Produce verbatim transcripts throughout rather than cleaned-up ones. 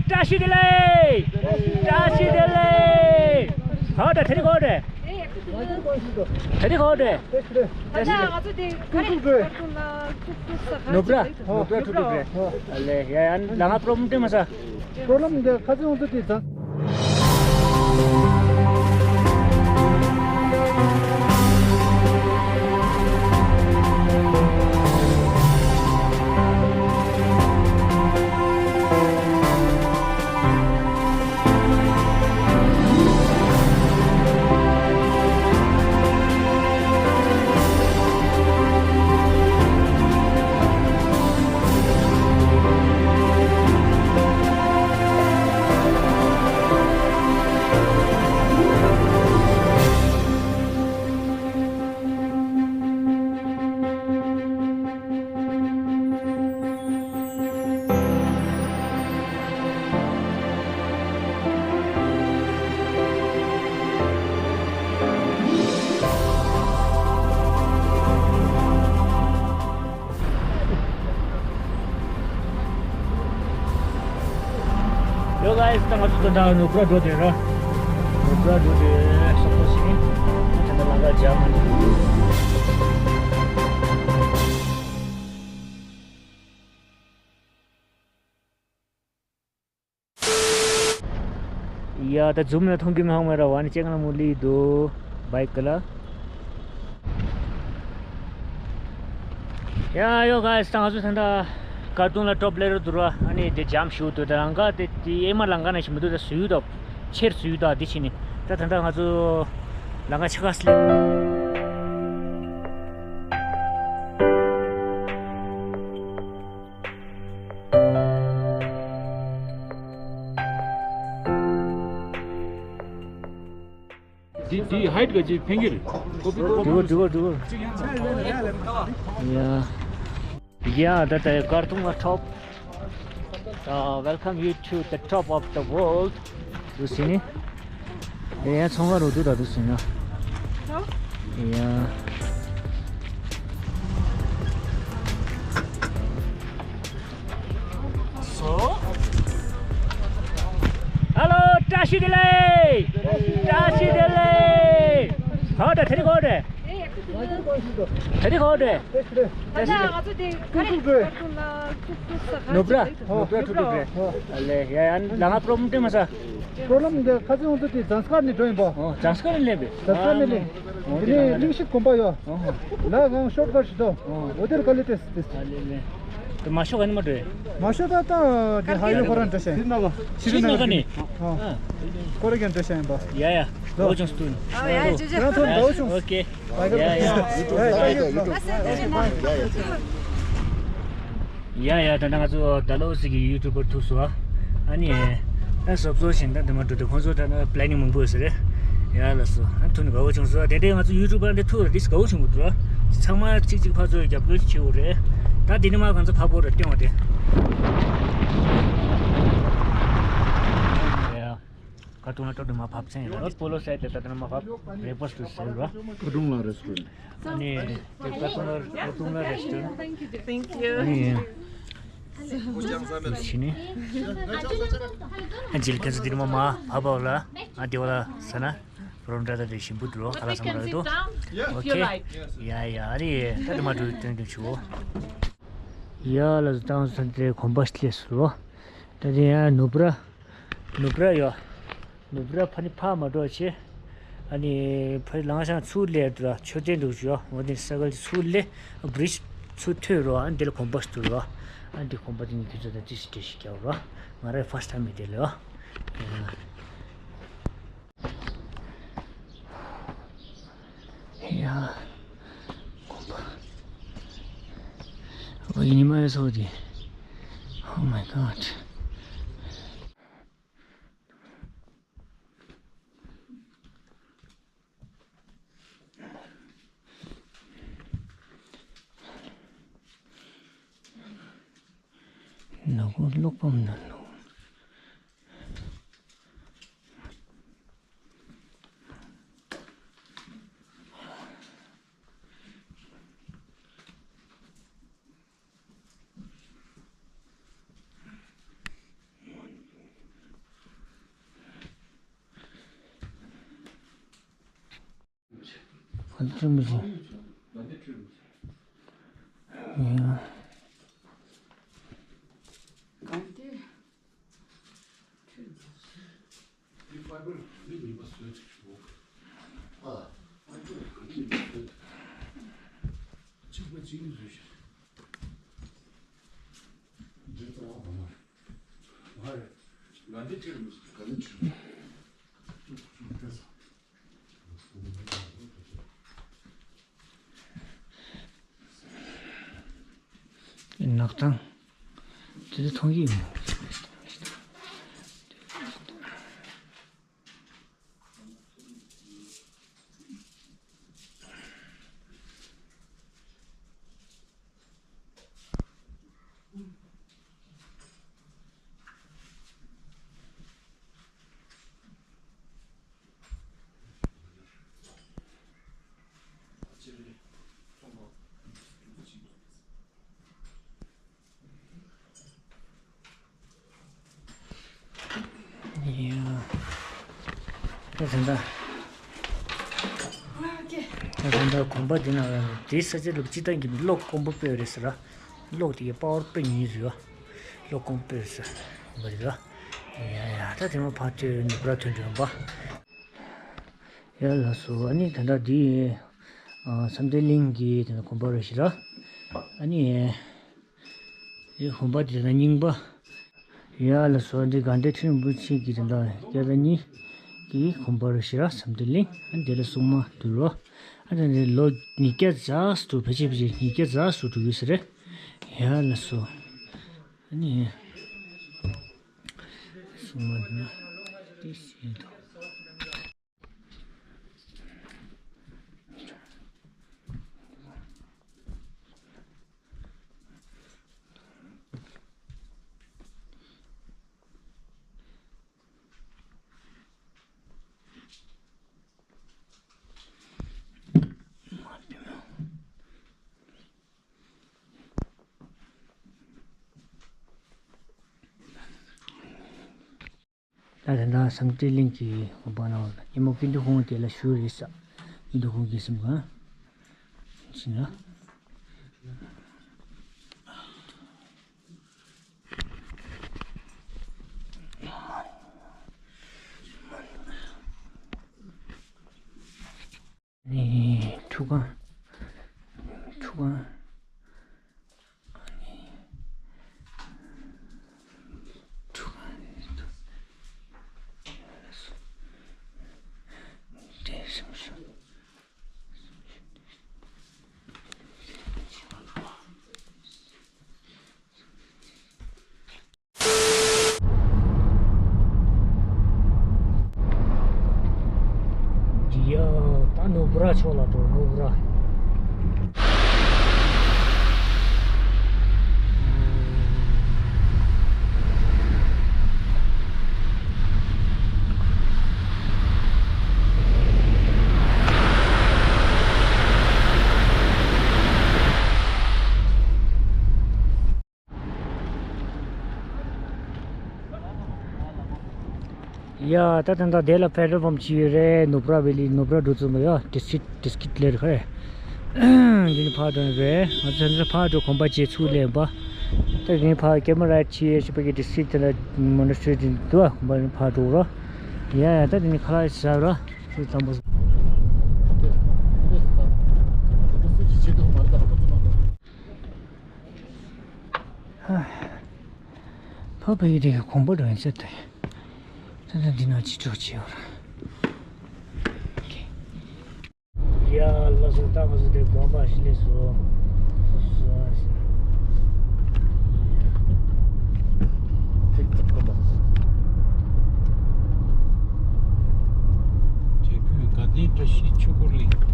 བཀྲ་ཤིས་བདེ་ལེགས། བཀྲ་ཤིས་བདེ་ལེགས། ཧོ་ད་དེ་རིང་གོ་རེད། དེ་རིང་གོ་རེད། ད་ང་ཚོ་དེ་ག་རེ་ཀར་ཏུང་ལ་ཀྲུག་ཀྲུག་ས་ག་ནུབ་ར་ནུབ་ར་ཀྲུག་ཀྲུག་རེད། ཨ་ལེ་ཡ་ཡ་ལ་ང་པྲོབ་ལེམ་དེ་མ་ས། པྲོབ་ལེམ་འདི་ཁ་སང་ང་ཚོ་དེ་ཚང་། ཡོ་གཱའིས། ད་ང་ཚོ་ད་ནུབ་ར་འགྲོ་དེ་ར། ནུབ་ར་འགྲོ་དེ་སོག་པོ་ཞིག་ད་ལྟ་ལམ་ཁ་འཇམ། ཡ་ད་ཛུམ་ནས་མཐོང་གི་མི་ཧང་མེ་ར་བ་ནི་ཅེག་ན་མུ་ལི་དུ་བའིག་ལ། ཡ་ཡོ་གཱའིས། ད་ང་ཚོ་ད་ལྟ་ཀར་ཏུང་ལ་ཊོབ་ལེ་རུ་འདུག་ར། ཨ་ནི་དེ་འཇམ་ཞུ་འདུག་ད་ལམ་ཁ་དེ་དེ་ཨེ་མ་ལམ་ཁ་ནང་བཞིན་མི་འདུག་ད་སུ་ཡུ་དང་ཆེར་སུ་ཡུ་དང་དེ་ཕྱིན་ནི། ད་ད་ལྟ་ང་ཚོ་ལམ་ཁ་ཆེ་ཁ་སླེབས། འདི་འདི་ཧའིཊ་ག་ཅིག་ཕན་གྱི་རེད། འགྲོ་འགྲོ་འགྲོ་འགྲོ། ཡ། ཡ་ད་ད་ཀར་ཏུང་ལ་ཊོབ། Uh, welcome you to the top of the world. འདུག་ཟེར་ནི། ཡ་ཡ་ཚོང་ཁང་རུ་འདུག་ད་འདུག་ཟེར་ན། ཡ། ཧ་ལོ། བཀྲ་ཤིས་བདེ་ལེགས། བཀྲ་ཤིས་བདེ་ལེགས། ཧོ་ད་དེ་རིང་གོ་རེད། དེ་རིང་གོ་རེད། ད་ང་ཚོ་དེ་ག་རེ་ཀར་ཏུང་ལ་ཀྲུག་ཀྲུག་ས་ག་ནུབ་ར་ནུབ་ར་ཀྲུག་ཀྲུག་རེད། ཨ་ལེ་ཡ་ཡ་ལ་ང་པྲོབ་ལེམ་དེ་མ་ས། པྲོབ་ལེམ་འདི་ཁ་སང་ང་ཚོ་དེ་ཛངས་དཀར་ནས་འགྲོ་ཡིན་པ། ཨོ་ཛངས་དཀར་ནས་སླེབས་པས། ཛངས་དཀར་ནས་སླེབས། ཨོ་དེ་ནས་གླིང་བཞི་དགོན་པ་ཡོད། ཨོ་ལ་གང་ཤོར་ཀ་ཞིག་འདུག་ཨོ་དེར་ག་ལེ་ཏེས་ཏེས། ཨ་ལེ་ལེ། དེ་མ་ཤོག་ག་ནི་མ་འགྲོ་ཡ། མ་ཤོག་ད་ད་དེ་ཧ་ཡོད་ཁོ་རང་འགྲོ་ཤེས། ཕྱི་ནང་ག་ནི། ཨོ་ཁོ་རང་གི་འགྲོ་ཤེས་ཡིན་པ། ཡ་ཡ། ལོ་ཆུང་སྟོན། ཨོ་ཡ་ཡ་ཇུ་ཇུ། ང་ཚོ་ལོ་ཆུང་། ཨོ་ཁེ། ཡ་ཡ་ཡ། ཡ་ཡ། ད་ནང་ང་ཚོ་ད་ལོ་སི་གི་ཡུ་ཊུབ་པར་ཐུག་སོང་ཨ། ཨ་ནི་ཨ་སོབ་སོ་ཞིང་ད་འདི་མ་འགྲོ་དུས་ཁོང་ཚོ་ད་ནང་པི་ལེ་ནིང་མང་པོ་ཡོད་ས་རེད། ཡ་ལ་སོ་ཨ་ཐུག་ནི་དགའ་བོ་བྱུང་སོང་། དེ་འདྲའི་ང་ཚོ་ཡུ་ཊུབ་པར་འདི་ཐུག་རེད་དགའ་བོ་བྱུང་གི་འདུག་ཚང་མ་གཅིག་གཅིག་ཕར་ཚུར་རྒྱབ་སྐྱོར་བྱེད་དགོས་རེད། ད་འདི་ནི་མ་གང་ཚོ་ཕ་པོ་རེད་སྟོན་བ་དེ། ཀར་ཏུང་ལ་ཊོབ་དུ་མ་ཕབ་ཚན་ཡོད། པོ་ལོ་སའི་ཏེ་ད་ལྟ་མ་ཕབ། བྷེག་ཕ་སི་ཊི་ཟེར་བ། ཀར་ཏུང་ལ་རེ་སི་ཊོ་རེན་ཊི། ཨ་ནི་ཀར་ཏུང་ལ་ཀར་ཏུང་ལ་རེ་སི་ཊོ་རེན་ཊི། Thank you. ཨ་ནི་ཕྱི་ནི་ཨ་ཇིལ་ཁན་སི་དེ་མ་མ་ཕབ་པ་ལ་ཨ་དེ་བ་ལ་ས་ན་པོ་རོན་ཊ་ད་དེ་ཞིམ་པོ་འགྲོ་ཁ་ལ་སམ་ར་དོ། ཨོ་ཁེ། ཡ་ཡ་ཨ་རི་ད་དེ་མ་འགྲོ་དོན་དུ་ཆུ་བོ། ཡ་ལ་ཟུ་ཏང་སན་ཏེ་གོམ་པ་སླེ་སུ་ལོ། ད་དེ་ཡ་ནུབ་ར། ནུབ་ར་ཡོད། ནུབ་ར་ཕ་ནི་ཕ་མ་འགྲོ་ཆེ། ཨ་ནི་ཕ་ལང་ཤང་ཚུར་ལེ་འགྲོ་ཆོས་ལྡན་འགྲོ་ཞུ་འོ་དེ་ས་གལ་ཚུར་ལེ་བྲིས་ཚུར་ཐོན་རོ། ཨ་ནི་དེ་ལ་གོམ་པ་སྟུར་རོ། ཨ་ནི་དེ་གོམ་པ་དེ་ནི་དུས་ཚོད་དང་ཏི་སི་ཏི་ཞིག་རྒྱག་རོ། ང་རའི་ཕ་སི་ཊི་ཊའིམ་མི་དེ་ལེ་ཡོ། ཡ། གོམ་པ། ཨོ་ཡིན་མ་ཡོད་སོ་དེ། Oh my God. ནག་པོ་གློག་པམ་ནང་ལོགས། ཁྲིམས་མི་ཤེས། ཡིན། ནག་ཐང་། དེ་ཚོ་མཐོང་གི་ཡོད་མོད། ཡ། ད་ད་ད། ད་ད་ད་གོམ་པ་འདི་ན་དེའི་ས་ཆ་ལ་སྤྱིར་བཏང་གི་གློག་དཀོན་པོ་དཔེ་རེད་ཟེར་ར། གློག་དེ་གི་པ་ཝར་དཔེ་ཉུང་ཟེར་བ། གློག་དཀོན་པོ་དཔེ་རེད་ཟེར་བ་རེད་ར། ཡ་ཡ། ད་དེ་མ་ཕར་ཐོན་ནུབ་ར་ཐོན་འགྲོ་ཡོང་པ། ཡ་ལགས་སོ། ཨ་ནི་ད་ལྟ་འདི་ཨ་བསམ་གཏན་གླིང་གི་དེ་ནས་དགོན་པ་རེད་ཤག་ར། ཨ་ནི་འདི་དགོན་པ་དེ་ད་རྙིང་པ། ཡ་ལགས་སོ། འདི་དགའ་ལྡན་ཁྲི་རིན་པོ་ཆེ་གི་དེ་འདྲ་སྐྱ་བདག་གཉིས་ཀྱི་དགོན་པ་རེད་ཤག་ར། བསམ་གཏན་གླིང་། ཨ་ནི་དེ་ལ་སྲུང་མ་འདུལ་བ། ཨ་ནི་དེ་ལོ་ཉིས་བརྒྱ་ཙམ་ཞིག་འདུག་ཕལ་ཆེར་ཕལ་ཆེར་ཉིས་བརྒྱ་ཙམ་ཞིག་འགྲོ་གི་ཡོད་ས་རེད། ཡ་ལགས་སོ། ཨ་ནི་སྲུང་མ་འདི་ན་ཏི་སི་འདུག་ད་ད་ལྟ་བསམ་གཏན་གླིང་གི་དགོན་པ་ནང་ལ་སྙེ་མོ་ཀུན་འདུས་ཁང་དེ་ལ་བཞུགས་རེད་ས། ཀུན་འདུས་ཁང་གི་སེམས་ཁང་ཕྱིན་ན། ནི་ཁྲུས་ཁང་། ཁྲུས་ཁང་། ཁྲུས་ཁང་། དེ་སེམས་ཤུགས། ཡ། ད་ནུབ་ར་ཕྱོགས་ལ་འགྲོ། ནུབ་ར། ཡ། ད་ད་ད་དེ་ལ་པེ་ཊོལ་པམ་ཅིག་ཡོད་རེད། ནུབ་ར་ཝེ་ལི། ནུབ་ར་འགྲོ་ཚུལ་མ། ཡ། ཌི་སི་ཊིག་ཌི་སི་ཊིག་ལེ་རེད་ཁ་རེད། འདི་ནི་ཕར་འགྲོ་ནི་རེད། ང་ཚོ་ཕར་འགྲོ། གོམ་པ་བརྒྱད་ཚུར་ལེན་པ། ད་འདི་ནི་ཕར་ཀེ་མ་ར་ཆི་ཡེ་ཤི་པ་གི་ཌི་སི་ཊིག་དེ་ལ་མོན་ཊ་སི་ཊི་འདུག་ག་གོམ་པ་ནི་ཕར་འགྲོ་ར། ཡ་ཡ། ད་འདི་ནི་ཁ་ལག་ཟ་ར། ཚུར་དང་པོ། ཕ་ཕ་ཡི་དེ་གོམ་པ་འགྲོ་ཡིན་ཟེར་ཏེ། ད་ལྟ་འདི་ན་ཅི་ཅོག་ཅི་ཡོད་ར། ཡ་ལགས་སོ། ད་ང་ཚོ་དེ་དགོན་པ་ཞིག་སླེབས་སོང་། དེ་ཀུན་དགའ་ལྡན་བཀྲ་ཤིས་ཆོས་འཁོར་གླིང་།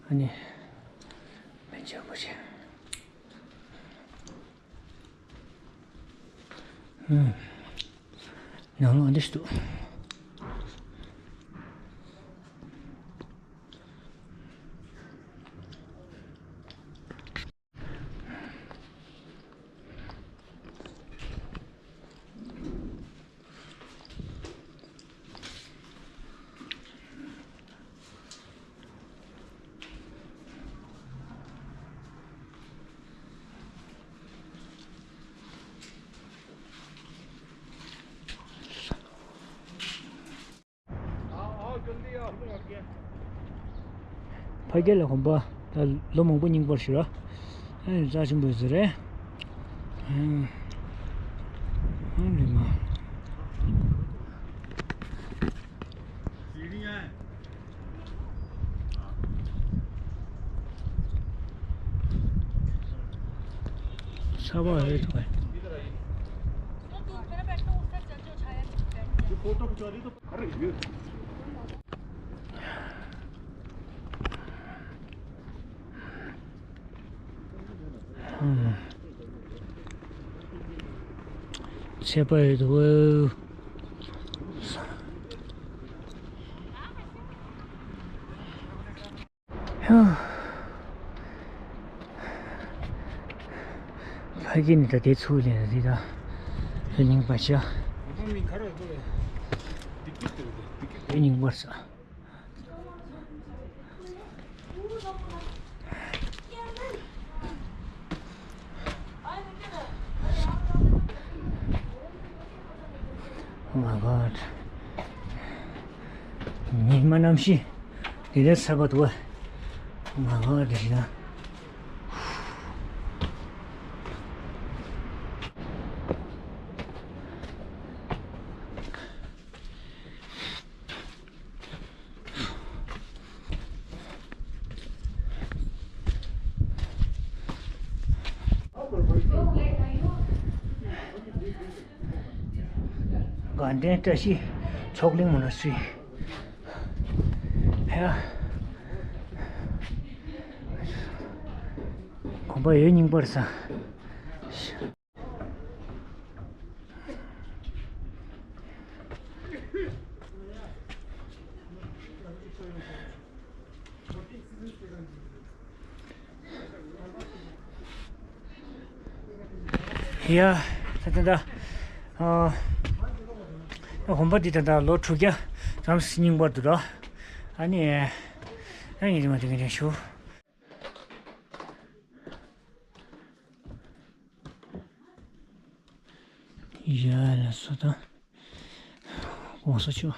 ཨ་ནི། མི་འཇོན་པོ་ཆེ། ཨུམ། ནང་ལོགས་འདི་ཞིག་འདུག་ཕ་གི་ལ་གོམ་པ་ད་ལོ་མང་པོ་རྙིང་པར་ཞུ་ར། ཨ་ནི་རྩ་ཆེན་པོ་ཟེར་རེད། ཨ་ནི་མ། ཚ་བ་རེད་ཐུག་གས། ཚད་པ་རེད་འདུག་ཕ་གི་ནི་ད་དེ་ཚུགས་ལེན་རེད་ད། རྙིང་པ་ཤ། རྙིང་པར་ས། Oh my God. ཉི་མ་གནམ་གཤིས་དེ་འདྲ་ཚ་པ་འདུག་བ། Oh my God. དེ་ཞིག་ན། དགའ་ལྡན་བཀྲ་ཤིས་མཆོག་གླིང་མོ་ན་སུའི། ཧེ། གོམ་པ་ཡོད་རྙིང་པར་ས། ཡ། ད་ད་ད། ཨ། གོམ་པ་འདི་ད་ད་ལོ་དྲུག་བརྒྱ་ཙམ་རྙིང་པར་འདུག་ར། ཨ་ནི། ཨ་ནི་དེ་མ་དེ་ག་ཞུ། ཡ་ལ་སོ་ད། གོང་ས་མཆོག་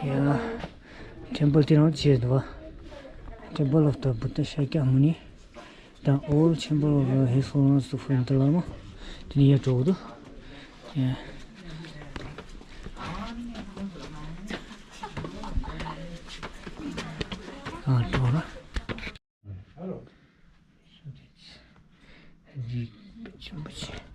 ཡ། ཊེམ་པལ་དེ་རང་བྱས་འདུག་བ། Temple of the Buddha Shakyamuni. དང་Old Temple of His Holiness the Fullendar Lama. དེ་ནས་ཡར་འགྲོ་གི་འདུག་ཡ། ཨ་འགྲོ་ར། རི་ཆེན་པོ་ཆེ།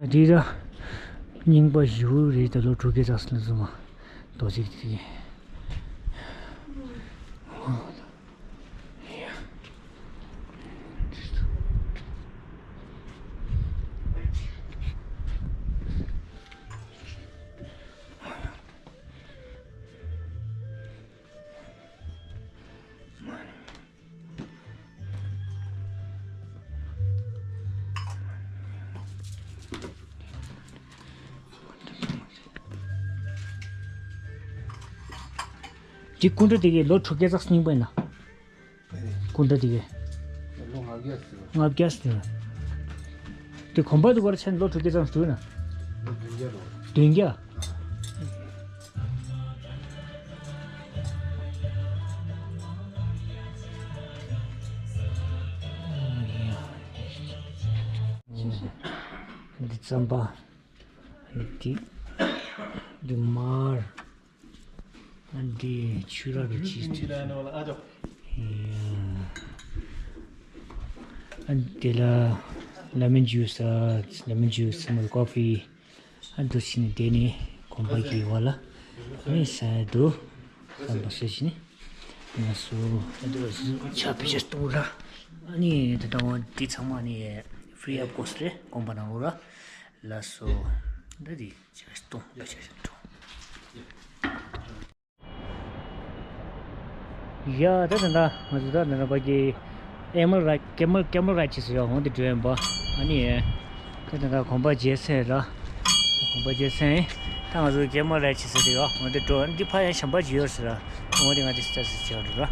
འདི་ར་རྙིང་པ་ཞེ་པོ་རེད་ད། ལོ་དྲུག་བརྒྱ་ཙམ་ལ་བཟུང་བ་རྡོ་རྗེ་དེ། འདི་སྐུ་འདྲ་དེ་གའི་ལོ་དྲུག་བརྒྱ་ཙམ་རྙིང་པ་ཡིན་ན། སྐུ་འདྲ་དེ་གའི། ལོ་ལྔ་བརྒྱ་ཟེར་བ། ལྔ་བརྒྱ་ཟེར་བ། དེ་གོམ་པ་དེ་བར་ཆད་ལོ་དྲུག་བརྒྱ་ཙམ་འགྲོ་ན། ལོ་བདུན་བརྒྱ་ལོ། བདུན་བརྒྱ། འདི་རྩམ་པ། འདི། འདི་མར། འདི་ཆུ་རགས་ཀྱི་ཕྱིས་ཏེ། ཡ། ཨ་དེ་ལ་ལེ་མོན་ཇུས། ཨ་ལེ་མོན་ཇུས་མོལ་ཀོ་ཕི། ཨ་འདུག་བྱས་ནས་དེ་ནས་གོམ་པ་གྱི་འོག་ལ་ཨ་ནི་ཟ་འདུག་བསམ་པ་སོ་བྱས་ནས་ང་ཚོ་ཨ་འདུག་ཆ་ཕི་ཤ་གཏོང་ར། ཨ་ནི་ད་ལྟ་འོ་འདི་ཚང་མ་ནི་ཧྥི་རི་ཨོཕ་ཀོ་སི་རེད། གོམ་པ་ནང་ལོགས་ར། ལགས་སོ། ད་འདི་ཆ་གཏོང་ཕི་ཤ་གཏོང་། ཡ། ད་ད་ད་ང་ཚོ་ད་ད་ད་ཕ་གི་ཨེ་མལ་རའི་ཌི། ཀེ་མལ་ཀེ་མལ་རའི་ཌི་བྱེད་ས་ཡོད། འོང་དེ་འགྲོ་ཡིན་པ། ཨ་ནི་ད་ད་ད་གོམ་པ་རྗེས་ཚར་ར། གོམ་པ་རྗེས་ཚར། ད་ང་ཚོ་ཀེ་མལ་རའི་ཌི་བྱེད་ས་དེ་ཡོད། འོང་དེ་འགྲོ། འདི་ཕ་ཡང་གཞན་པ་ཅིག་ཡོད་ཟེར་ར། འོང་དེ་ང་དེ་སི་ཊར་སི་བྱེད་ར།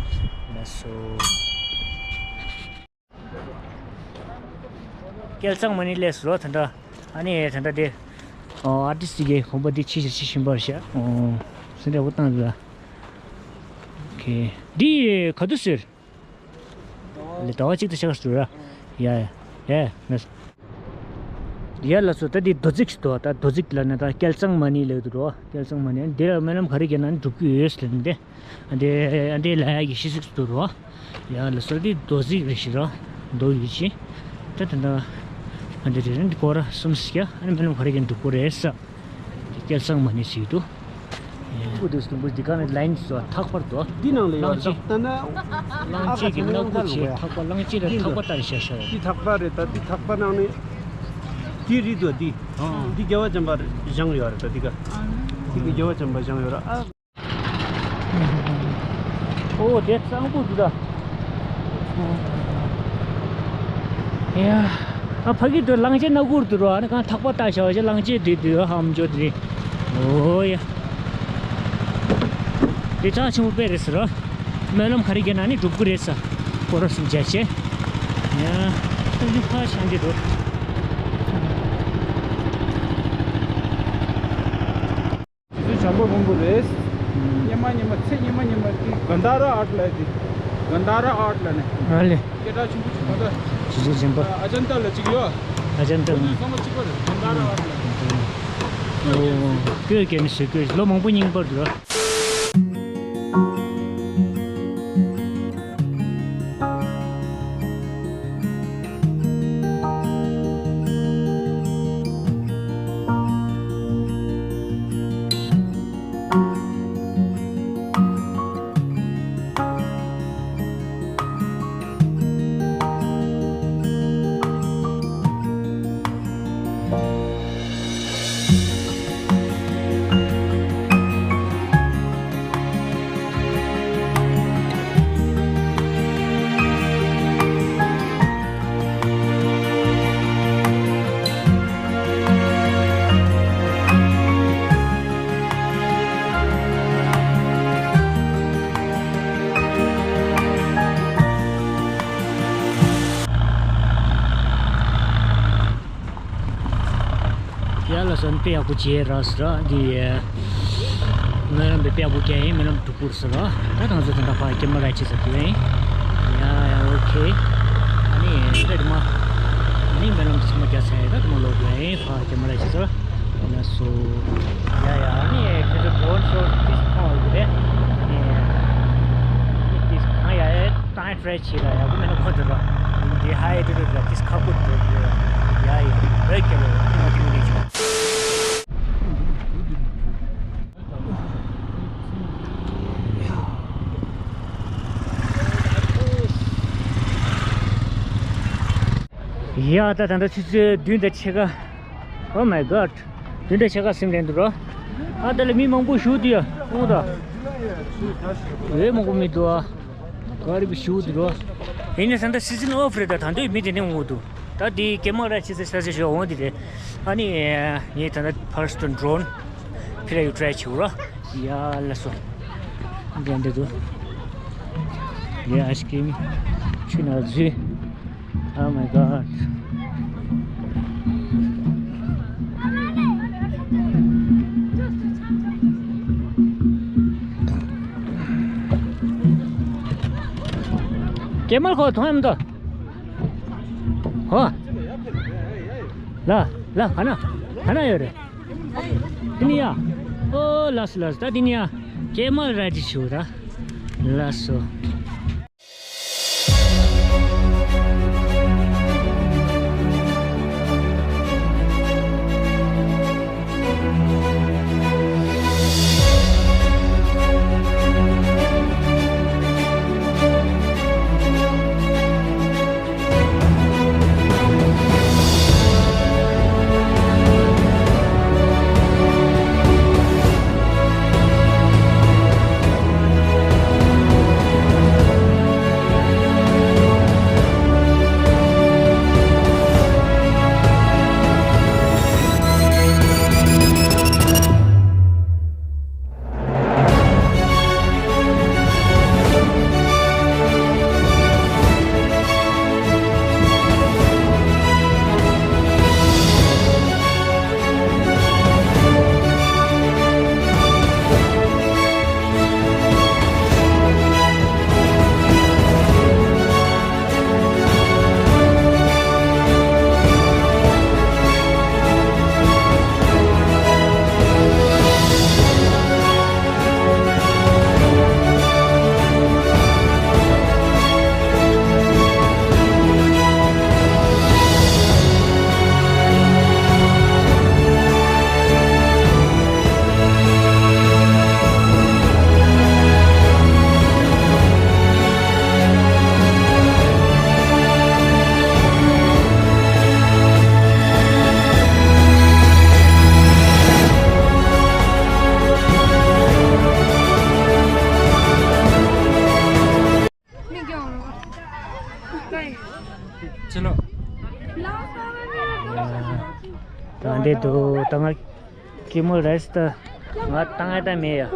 ལགས་སོ། སྐལ་བཟང་མ་ཎི་སླེབས་སོང་ད་ད། ཨ་ནི་ད་ད་དེ་ཨོ་ཨར་ཊིསི་གི་གོམ་པ་འདི་ཕྱི་ཕྱི་ཕྱི་བཞིན་པར་བཞག་ཨོ་སེ་འདྲ་བོ་བཏང་འདུག་ལ། ཨོ་ཁེ། འདི་ག་དུས་ཟེར། ལས་ཟླ་བ་གཅིག་དང་ཕྱེད་ཀ་ཟེར་ར། ཡ་ཡ་ཡ་ཡ། ཡ་ལགས་སོ། ད་འདི་རྡོ་རྫིས་ཤིག་འདུག་ད་རྡོ་རྫིས་ལ་ནི་ད་སྐལ་བཟང་མ་ཎི་ལབ་འདུག་རོ། སྐལ་བཟང་མ་ཎི་འདི་ལ་སྨོན་ལམ་ག་རེ་བརྒྱབ་ན་ནི་འགྲུབ་ཀྱི་ཡོད་ཟེར་ནི་འདི། ཨ་འདི་ཨ་འདི་ལ་ཡ་གི་ཤི་སིག་ཏུ་རོ། ཡ་ལ་སོ་འདི་རྡོ་རྫིས་རེད་ཤི་རོ། རྡོ་ཡོད་ཅི། ད་ད་ད། ཨ་འདི་རེད། འདི་སྐོར་ར་གསུམ་སི་ཀྱ། ཨ་ནི་སྨོན་ལམ་ག་རེ་གི་འགྲུབ་ཀྱི་རེད་ས། འདི་སྐལ་བཟང་མ་ཎི་ཟེར་འདུག་ཡ། ཨུ་འདི་སུ་འདི་ག་ནི་ལ་ཡིན་སོ་ཐག་པར་དོ། འདི་ནང་ལ་ཡོད་རེད། ད་ན། གླང་ཆེན་གྱི་སྣ་སྒོ་ཆེ་ཐག་པ། གླང་ཆེན་ལ་ཐག་པ་ལྟར་བཞག་ཤག་འདི་ཐག་པ་རེད། ད་འདི་ཐག་པ་ནང་ནས། འདི་རིད་དོ་འདི། འདི་རྒྱལ་བ་བྱམས་པ་བཞེངས་ཡོད་རེད། ད་འདི་ག་འདི་གི་རྒྱལ་བ་བྱམས་པ་བཞེངས་ཡོད་རེད། ཨ། ཨོ་དེ་གཙང་པོ་འདུག་ད། ཡ། ཨ་ཕ་གི་དུ་གླང་ཆེན་སྣ་སྒོར་དུ་རོ། ཨ་ནི་གང་ཐག་པ་བཏགས་བཞག་བྱས་གླང་ཆེན་དུ་དུ་ཧམ་འཇོག་དུ་རེད། ཨོ་ཡ། དེ་གྲགས་ཆེན་པོ་དཔེ་རེད་ཟེར་རོ། སྨོན་ལམ་ག་རེ་བརྒྱབ་ན་ནི་འགྲུབ་ཀྱི་རེད་ས། སྐོར་ར་གསུམ་བརྒྱབ་བྱས། ཡ། ཨ་ནི་ཕ་ཤང་གི་འདུག་དེ་ཚོ་བྱམས་པ་མང་པོ་རེད། ཉི་མ་ཉི་མ་ཚེ་ཉི་མ་ཉི་མ་དེ་གན་དྷ་ར་ཨརཊ་ལ་དེ། གན་དྷ་ར་ཨརཊ་ལ་ནས། ཨ་ལེ། སྐད་གྲགས་ཆེན་པོ་ཅིག་ག་འདྲ། ཇི་ཇི་ཇིམ་པ། ཨ་ཅན་ཏ་ལ་གཅིག་ཡོད། ཨ་ཅན་ཏ་ལ། ཚང་མ་གཅིག་པ་རེད། གན་དྷ་ར་ཨརཊ་ལ། ཨོ། ཁྱོད་ཀྱིས་ནི་ཞུ་ཁྱོད་ལོ་མང་པོ་རྙིང་པར་འགྲོ། ཡ་ལ་སོན་དཔེ་ཡག་པོ་བྱས་ར་ཟེར་ར་འདི། སྨོན་ལམ་དཔེ་ཡག་པོ་བརྒྱབ་ཡིན། སྨོན་ལམ་འགྲུབ་པོ་ཟེར་ར། ད་ང་ཚོ་ད་ལྟ་ཕ་ཀེ་མ་ར་ཆེ་ས་དེ་ཡིན། ཡ་ཡ་ཨོ་ཁེ། ཨ་ནི་ད་དེ་མ། ཨ་ནི་སྨོན་ལམ་ཚང་མ་བརྒྱབ་ཚར་ཡིན། ད་དེ་མ་ལོག་དགོས་ཡིན། ཕ་ཀེ་མ་ར་ཆེ་ས་ལ་སོ། ཡ་ཡ་ཨ་ནི་ཁྱེད་ཚོ་ཌོ་རོན་ཤོ་ཏིས་མཐོང་བ་ཡོད་རེད། ཨ་ནི་ཏིས་གང་ཡ་ཡ། ཏང་ཊི་རའི་ཆེ་ལ་ཡག་པོ་མེད་ན་ཁོ་ཚོ་ར། འདི་ཧའི་ཨེལ་ཊི་ཊུཌ་ལ་ཏིས་ཁག་པོ་འགྲོ་དགོས། ཡ་ཡ་བོད་སྐྱབས་ལ་ང་ཏིང་ལི་ཆོག་ཡ་ད་ད་ད་ཆུ་ཚོད་བདུན་དང་ཕྱེད་ཀ Oh my god. དེ་འདྲ་ཆེ་ཁ་སིམ་རན་འདུག་རོ། ཨ་ད་ལ་མི་མང་པོ་ཞུགས་དུས་ཡ་འོང་ད། ཨེ་མང་པོ་མི་འདུག་ཨ། ག་རེ་བི་ཞུགས་འདུག་རོ། ཡིན་ནའི་ད་ལྟ་སི་ཛན་ཨོཕ་རེད། ད་ད་འདོད་མི་དེ་ནས་འོང་འདུག་ད་དེ་ཀེ་མ་ར་ཆི་ཟེར་ས་ཆ་ཞོ་འོང་དེ་རེད། ཨ་ནི་ངས་ད་ལྟ་ཕར་སི་ཊོན་ཌོ་རོན་ཕི་ར་ཡུ་ཊི་རའི་བྱེད་རོ། ཡ་ལ་སོ། འདྲ་འདྲ་འདུག་ཡ་ཨའི་སི་ཀྲིམ་ཆུ་ན་བཟོས། Oh my god. ཀེ་མལ་ཁོ་མཐོང་ཡམ་དོ། ཧོ། ལ་ལ་ག་ན་ག་ན་ཡོད་རེད། དེ་ནི་ཡ། ཨོ་ལགས་སོ་ལགས་སོ། ད་དེ་ནི་ཡ། ཀེ་མལ་ར་ཇི་ཞུ་ད། ལགས་སོ། འདུག་ད་ང་སྐྱིད་མོ་རེད་ད། ང་ཏང་ཨེ་ད་མེད་ཡ།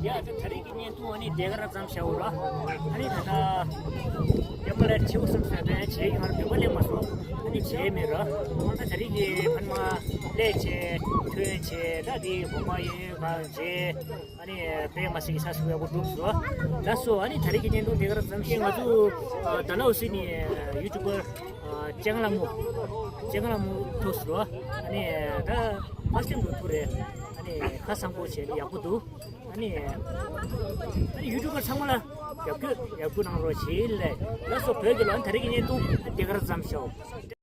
ཡ་ད་ད་རེས་ཀྱི་བརྙན་ཐུང་ཨ་ནི་དེ་ག་རང་ཙམ་བྱའོ་ར། ཨ་ནི་ད་ལྟ་ཡ་མ་ལ་ཆེའུ་སུམ་ས་དོན་བྱེད་ཡོང་བར་མི་མ་ལེགས་མ་སོང་། ཨ་ནི་བྱེད་མེད་ར། ད་ད་རེས་ཀྱི་ཕན་མ་ལས་བྱེད་ཐོན་བྱེད་ད་དེ་དགོངས་པ་ཡོད་ཡོད་གང་བྱེད། ཨ་ནི་དཔེ་མ་སྲིད་ཀྱི་ས་སུ་ཡག་པོ་འགྲུབ་སོང་། ད་སོ་ཨ་ནི་ད་རེས་ཀྱི་བརྙན་ཐུང་དེ་ག་རང་ཙམ་ཞིག་ང་ཚོ་ད་ལའོ་སི་ནས་ཡུ་ཊུབ་པར་ལྕང་ལ་མོ་ལྕང་ལ་མོ་ཐུག་སོང་། ཨ་ནི་ད་ཧ་ཅང་གི་ཐུག་རེད། ཨ་ནི་ཁ་སང་པོ་བྱས་ནས་ཡག་པོ་འདུག་ཨ་ནི་ཨ་ནི་ཡུ་ཊུབ་པར་ཚང་མ་ལ་རྒྱབ་སྐྱོར་ཡག་པོ་གནང་རོགས་བྱེད་ལེ། ལ་སོ་བོད་ཀྱི་ལོ་ད་རེས་ཀྱི་བརྙན་ཐུང་དེ་ག་རང་ཙམ་ཞིག